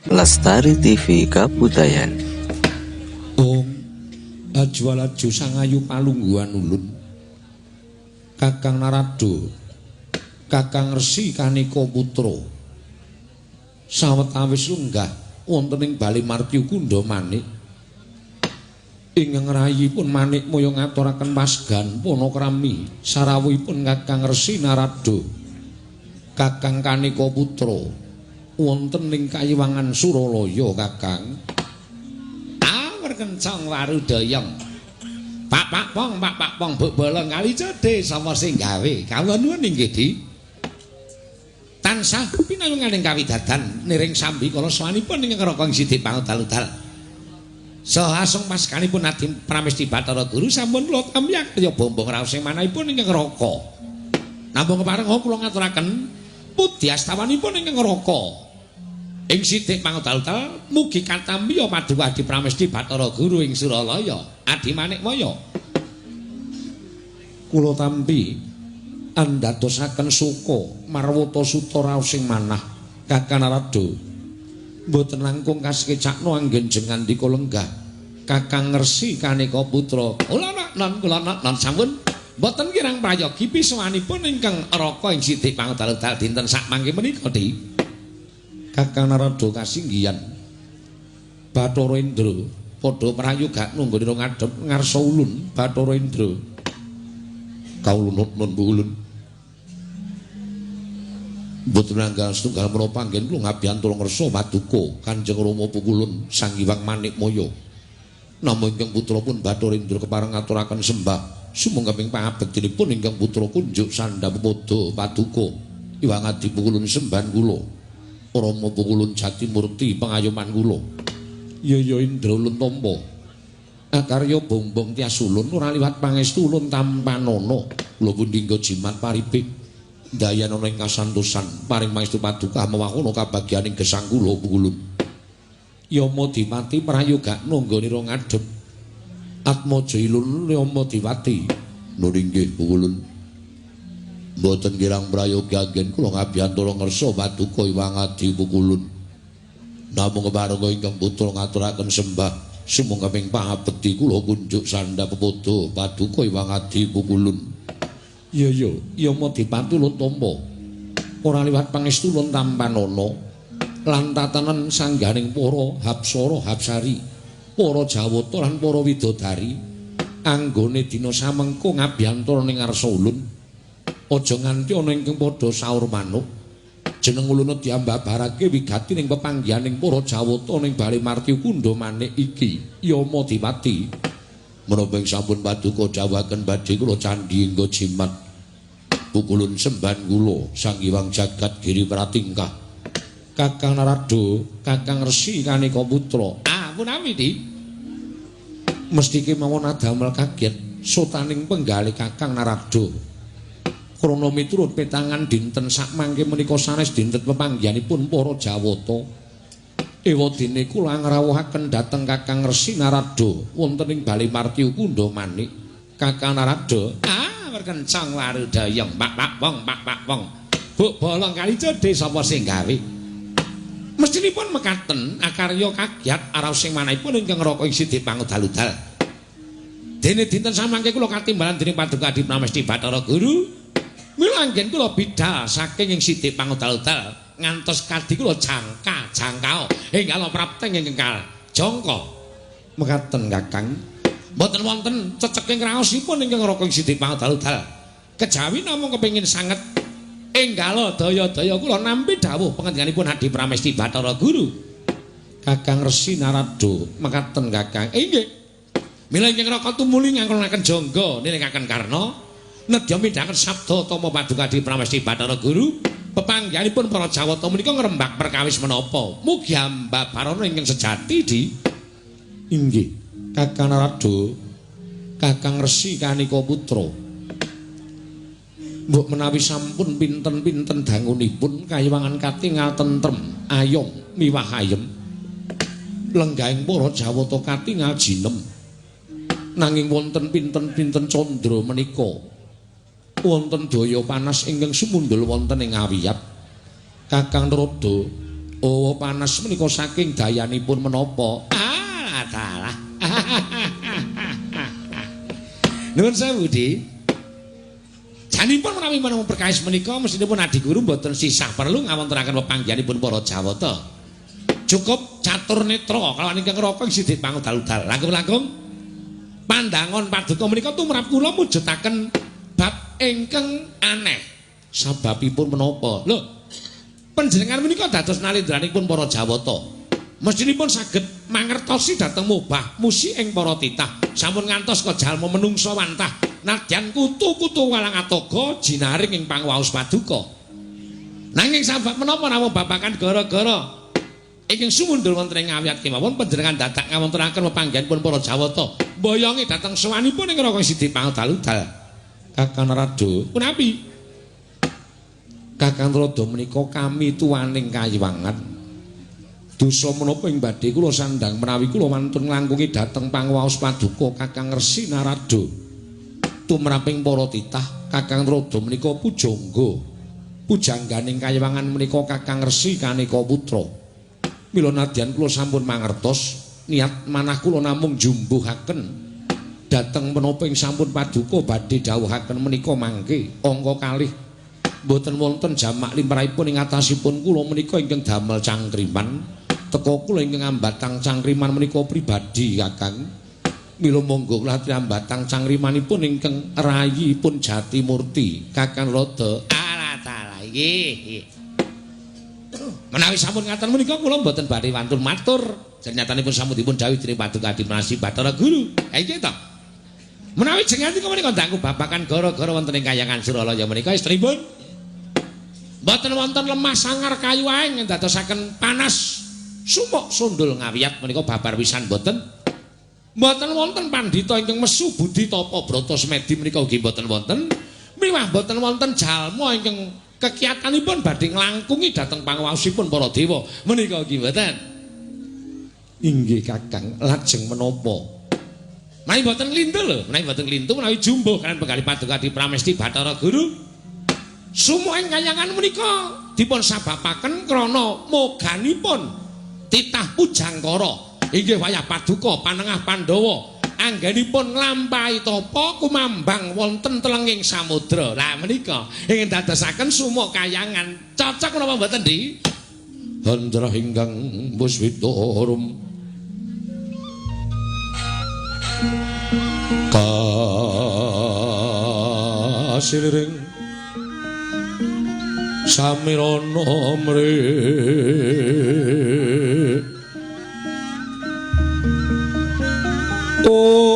Lestari TV Kabudayan. Om Ajwalaju sangayu palungguhan ulun. Kakang Narada, Kakang Resi Kanika Putra, sawetawis lenggah wonten ing Bale Martya Kundha Manik. Ingkang rayipun Manik Maya ngaturaken pasgan panakrami sarawuhipun Kakang Resi Narada, Kakang Kanika Putra wonten ing kayiwangan Suralaya. Kakang Awer kencang warudayang. Pak pak pong pak pak pong buk bolong kali jode sapa sing gawe? Kawula nuwun inggih di. Tansah pinangunganing kawidadan niring sambi kala sawanipun ingkang raka ing sidik pangudal-udal. Saha asung paskanipun Adi Pramesti Bathara Guru sampun kula tampi kaya bombong raos ing manahipun ingkang raka. Namung kepareng kula ngaturaken puji astawanipun ingkang raka ing sidik pangudal-udal, mugi katampi paduka Adi Pramesti Bathara Guru ing Suralaya Adi Manikmaya. Kula tampi andadosaken suka marwata suta raos sing manah. Kakang Narada, mboten langkung kasekecakno anggen jengandika lenggah Kakang Resi Kanika Putra. Kula non kula non sampun mboten kirang prayogi pisawanipun ingkang raka ing sidik pangudal-udal dinten sakmangke menika di. Kakang Narada kasinggihan Bathara Indra padha prayogakno nggone ngadhep ngarsa ulun. Bathara Indra, kawula nun ulun mboten nanggal setunggal menapa anggen kula ngabiyantara ngersa paduka Kanjeng Rama pukulun Sang Hyang Manikmaya. Namung ingkang putra pun Bathara Indra kepareng ngaturaken sembah sumangga ing pangabektinipun ingkang putra kunjuk sandhap pada paduka Iwang Adi pukulun sembahan kula Rama pukulun Jatimurti pengayoman kula. Ya ya Indra, ulun tampa akarya bombong tias ulun ora liwat pangestu ulun tampanana. Kula pundi nggo jimat paripik dayanana ing kasantosan paring pangestu paduka mewakana kabagyaning gesang kula pukulun. Yama Dimati prayogakno nggonira ngadhep Atmaja ilun. Yama Diwati. Nun inggih pukulun. Mboten kirang prayoga anggen kula ngabiyantara ngersa paduka Iwang Adi pukulun. Namung keparengga ingkang putra ngaturaken sembah sumangga ing pangabekti kula kunjuk sandhap pepodo paduka Iwang Adi pukulun. Ya ya Yama Dipati, ulun tampa ora liwat pangestu ulun tampanana lan tatanan sangganing para hapsara hapsari, para jawata lan para widodari anggone dina samengko ngabiyantara ning ngarsa ulun. Aja nganti ana ingkang padha saur manuk jeneng ulun diambabarake wigati ning pepanggihaning para jawata ning Bale Martya Kundha Manik iki. Yama Dipati, menapa ing sampun paduka dawuhaken badhe kula candhi engga jimat pukulun sembahan kula Sang Hyang Jagat Giri Pratingkah. Kakang Narada, Kakang Resi Kanika Putra. Ah, punawi di. Mesti kemawon adamel kaget sotaning penggalih Kakang Narada. Krana miturut petangan dinten sakmangke menika sanes dinten pepanggihanipun para jawata. Ewadene kula ngrawuhaken dhateng Kakang Resi Narada wonten ing Bale Martya Kundha Manik. Kakang Narada. Ah, berkencang warudayang pak pak pong pak pak pong. Buk bolong kali jode sapa sing gawe? Mestinipun mekaten akarya kagiat araos sing manahipun ingkang raka ing sidik pangudal-udal. Dene dinten samangke kula katimbalan dening Paduka Adi Pramesti Bathara Guru. Mila anggen kula bidal saking ing sidik pangudal-udal ngantos kadi kula jangka jangkao enggal prapteng ingkang jangka. Mekaten Kakang. Mboten wonten ceceking raosipun ingkang raka ing sidik pangudal-udal. Kejawi namung kepengin sanget enggala daya-daya kula nampi dawuh panjenenganipun Adi Pramesti Bathara Guru. Kakang Resi Narada, mekaten Kakang. Inggih. Mila ingkang raka tumuli ngangkonaken jangga niringaken karna nedya midhanget sabda tama paduka Adi Pramesti Bathara Guru, pepanggihanipun para jawata menika ngrembak perkawis menapa? Mugi ambabarana ingkang sejati di. Inggih. Kakang Narada, Kakang Resi Kanika Putra. Mbok menawi sampun pinten-pinten dangunipun kayiwangan katingal tentrem, ayom miwah ayem. Lenggahing para jawata katingal jinem. Nanging wonten pinten-pinten candra menika wonten daya panas ingkang sumundul wonten ing awiyat. Kakang Narada, Oh, panas menika saking dayanipun menapa? Ah, dalah. Nuwun sewu, Di. Janipun menawi menapa perkawis menika mestinipun adi guru mboten sisah perlu ngawontenaken pepanggihanipun para Jawata. Cukup catur netra kalawan ingkang raka ing sidit pangudal-udal. Langkung-langkung pandangon paduka menika tumrap kula mujudaken bab ingkang aneh. Sababipun menapa? Lho, panjenengan menika dados nalendranipun para Jawata. Mestinipun saged mangertosi dhateng mubah musi ing para titah. Sampun ngantos kejalma menungsa wantah nadyan kutu-kutu walang atoga jinaring ing pangwaos paduka. Nanging sabab menapa namung babagan gara-gara ingkang sumundul wonten ing ngawiyat kemawon panjenengan dadak ngawontenaken pepanggihanipun para Jawata mboyongi dhateng sowanipun ing Raka Sidi Pangdal-udal. Kakang Narada, punapi? Kakang Narada menika kami tuwaning kayiwangan. Dosa menapa ing badhe kula sandhang menawi kula wantun nglangkungi dhateng pangwaos paduka Kakang Resi Narada. Tumraping para titah Kakang Narada menika pujangga. Pujangganing kayiwangan menika Kakang Resi Kaneka Putra. Mila nadyan kula sampun mangertos niat manah kula namung jumbuhaken dhateng menapa ing sampun paduka badhe dawuhaken menika mangke angka kalih mboten wonten jamak limrahipun ing atasipun kula menika ingkang damel cangkriman teka kula ingkang ambatang cangkriman menika pribadi Kakang. Mila monggo kula ambatang cangkrimanipun ingkang rayipun Jatimurti Kakang Rada. Alah dalah iki. Menawi sampun ngaten menika kula mboten badhe wantun matur. Nyatanipun sampun dipun dawuhi dening Paduka Adiprasi Bathara Guru. Ha iki to. Menawi jenengan menika dangu babakan gara-gara wonten ing kayangan Suralaya menika estripun mboten wonten lemah sangar kayu aeng ndadosaken panas sumuk sundul ngawiyat menika babar pisan mboten. Mboten wonten pandhita ingkang mesu budi tapa brata semedi menika ugi mboten wonten. Miwah mboten wonten jalma ingkang kekiyatanipun badhe nglangkungi dhateng pangwaosipun para dewa menika ugi mboten. Inggih Kakang, lajeng menapa? Menawi mboten nglintu lho, menawi mboten nglintu menawi jumbuh kaliyan penggalih Paduka Pramesti Bathara Guru. Sumuk ing kayangan menika dipun sababaken krana moganipun titah Pujangkara inggih wayah paduka panengah Pandhawa anggenipun nglampahi tapa kumambang wonten telenging samudra. Lah menika ingkang dadosaken sumuk kayangan. Cocok menapa mboten, Di? Handra ingkang puswita rum kasiliring samirana mri om.